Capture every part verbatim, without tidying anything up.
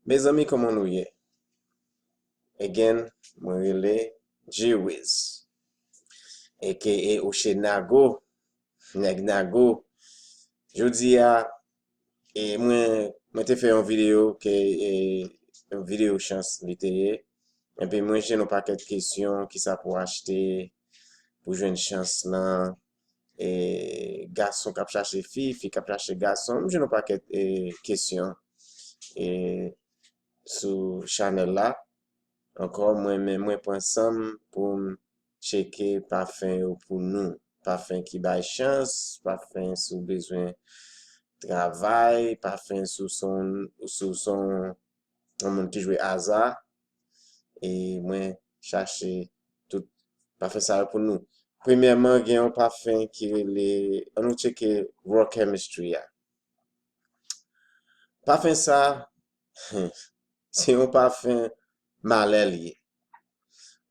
Mezanmi, kòman nou ye? Again, mwen rele G-Wiz, A K A Oche Nago, Nèg Nago. Jodi a, e mwen, mwen te fè yon videyo ke, e, yon videyo chans li te ye. Epi mwen jwenn yon pakèt kesyon, kisa pou achte, pou jwenn chans lan, e, gason k ap chache fi, fi k ap chache gason. Mwen jwenn yon pakèt, e, kesyon, e, sou chanèl la. Ankò, mwen menm, mwen pran san m pou m tcheke pafen yo pou nou. Pafen ki bay chans, pafen si w bezwen travay, pafen si w se yon, si w se yon, yon moun ki jwe aza. E mwen chache tout pafen sa yo pou nou. Premyèman, gen yon pafen ki rele, ann nou tcheke Raw Chemistry a. Pafen sa, se yon pafen malè li ye.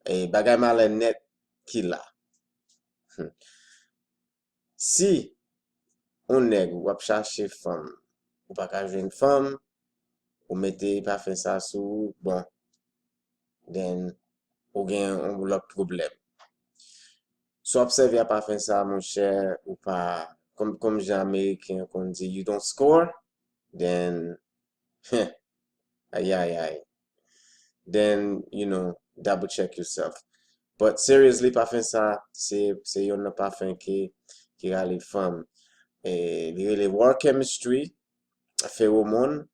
E bagay malè nèt ki la. Si yon nèg w ap chache fanm, ou pa ka jwenn fanm, ou mete pafen sa sou ou, bon, then ou gen yon lòt pwoblèm. Si w ap sèvi a pafen sa, monchè, ou pa, kòm, kòm jan Ameriken konn di, you don't score, then, ayayay. Then, you know, double check yourself. But seriously, pafen sa, se, se youn nan pafen ki, ki rale fanm. E, li rele Raw Chemistry, Pheromone,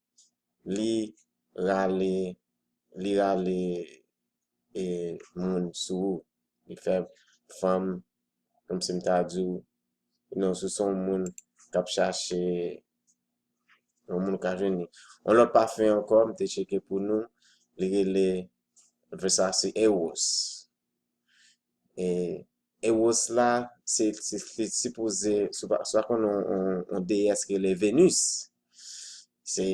li rale, li rale, e, moun sou ou. Li fè fanm, kòmsi m ta di w, you know, si w se yon moun k ap chache yon moun ou ka jwenn li. Yon lòt pafen ankò, m te tcheke pou nou, li rele Versace Eros. E Eros la, se, se, se sipoze, si w pa, si w pa konn yon, yon, yon deyès ki rele Venus. Se,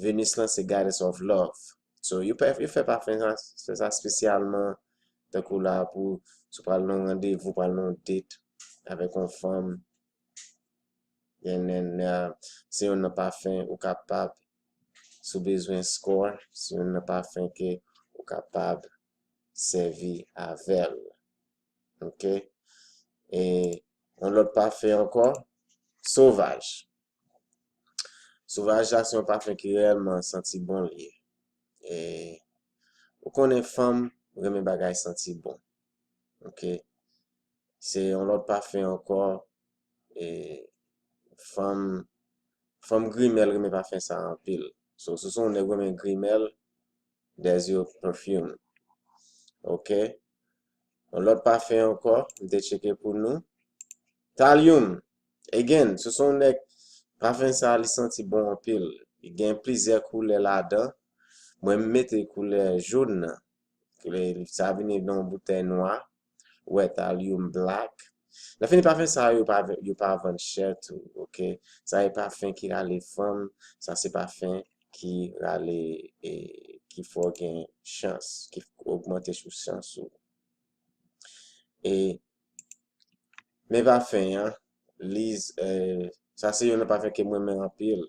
Venus lan se goddess of love. So, yo fè, yo fè pafen sa, fè sa espesyalman, tankou la pou, si w pral nan yon randevou, pral nan yon date avèk yon fanm, and then, uh, se youn nan pafen ou kapab, si w bezwen score, se youn nan pafen ke ou kapab sèvi avè l. Ok? E yon lòt pafen ankò, Sauvage. Sauvage la se yon pafen ki reyèlman santi bon li ye. E ou konnen fanm renmen bagay santi bon. Ok? Se yon lòt pafen ankò. E fanm, fanm grimèl renmen pafen sa anpil. So, si w se yon nèg renmen grimèl, there's your perfume. Ok? Yon lòt pafen ankò, m te tcheke pou nou. Talium. Again, si w se yon nèg, pafen sa, li santi bon anpil. Li gen plizyè koulè ladan. Mwen, m mete koulè jòn nan. Koulè, sa vini nan yon boutèy nwa. Ou wè, Talium Black. Nan fini pafen sa, yo pa, yo pa vann chè tou, ok? Sa e pafen ki rale fanm, sa se pafen ki rale, e, ki fè w gen chans, ki ogmante sou chans ou. E, men pafen an, Liz, e, sa se youn nan pafen ke mwen renmen anpil.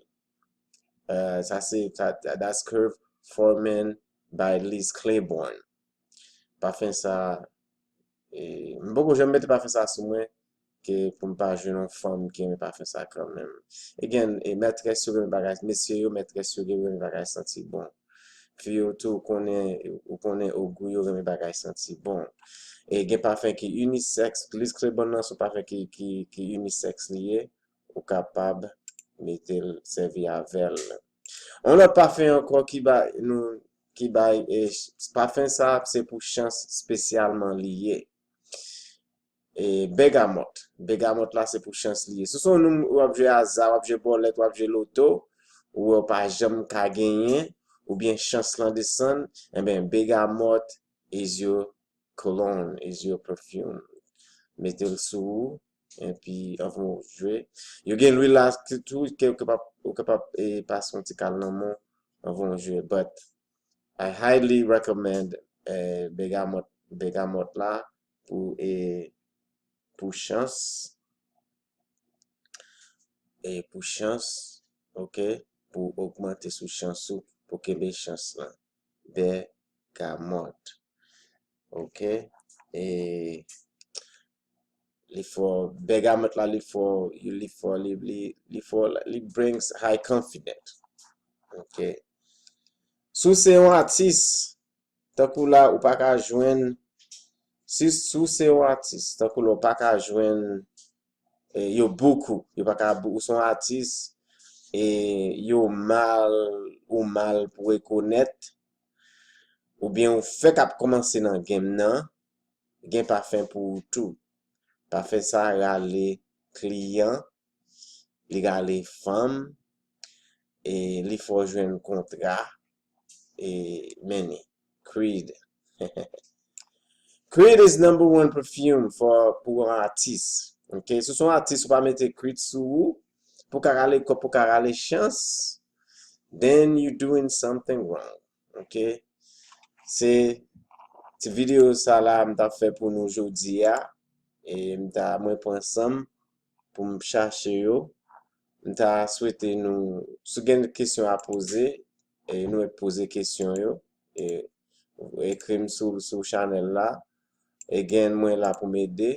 E, sa se, sa, that's Curve for Men by Liz Claiborne. Pafen sa, e, m poko janm mete pafen sa sou mwen, ke pou m pa jwenn yon fanm ki renmen pafen sa kanmenm. Again, e mètrès yo renmen bagay, mesye yo, mètrès yo renmen bagay santi bon. Fi yo tou, ou konnen, ou konnen ogou yo renmen bagay santi bon. E gen pafen ki unisex, Liz Claiborne nan se yon pafen ki, ki, ki unisex li ye, ou kapab mete l, sèvi avè l. Yon lòt pafen ankò ki bay nou, ki bay, e, pafen sa, se pou chans espesyalman li ye. E, Begamot. Begamot la, se pou chans li ye. Si w se yon nonm, w ap jwe aza, w ap jwe bòlèt, w ap jwe loto, ou wè w pa janm ka genyen, oubyen chans lan desann, enben, Begamot is your cologne, is your perfume. Mete l sou ou, epi anvan w jwe. Yo gen lwil la tou, ke ou kapab, ou kapab, e, pase yon ti kal nan men w anvan w jwe. But I highly recommend, e, Begamot, Begamot la pou, e, pou chans, e, pou chans, ok, pou ogmante sou chans ou. pou kenbe chans lan. Bergamot. Ok. E li fò, bergamot la, li fò, li fò, li, li, li fò, li brings high confidence. Ok. Si w se yon atis, tankou la, ou pa ka jwenn, si, si w se yon atis, tankou la, ou pa ka jwenn, e, yo bokou, yo pa ka, ou se yon atis, e yo mal, ou mal pou rekonèt, oubyen ou fèk ap kòmanse nan game nan, gen pafen pou ou tou. Pafen sa rale kliyan, li rale fanm, e li fè w jwenn kontra, e mennen. Creed. Creed is number one perfume for, pou yon atis. Ok, si w se yon atis, ou pa mete Creed sou ou, pou ka rale, pou ka rale chans, then you doing something wrong. Ok, se ti videyo sa la m t ap fè pou nou jodi a. E m ta, mwen pran san m pou m chache yo. M ta swete nou, si w gen kesyon a poze, e nou mèt poze kesyon yo. E ekri m sou, sou chanèl la. Again, mwen la pou m ede.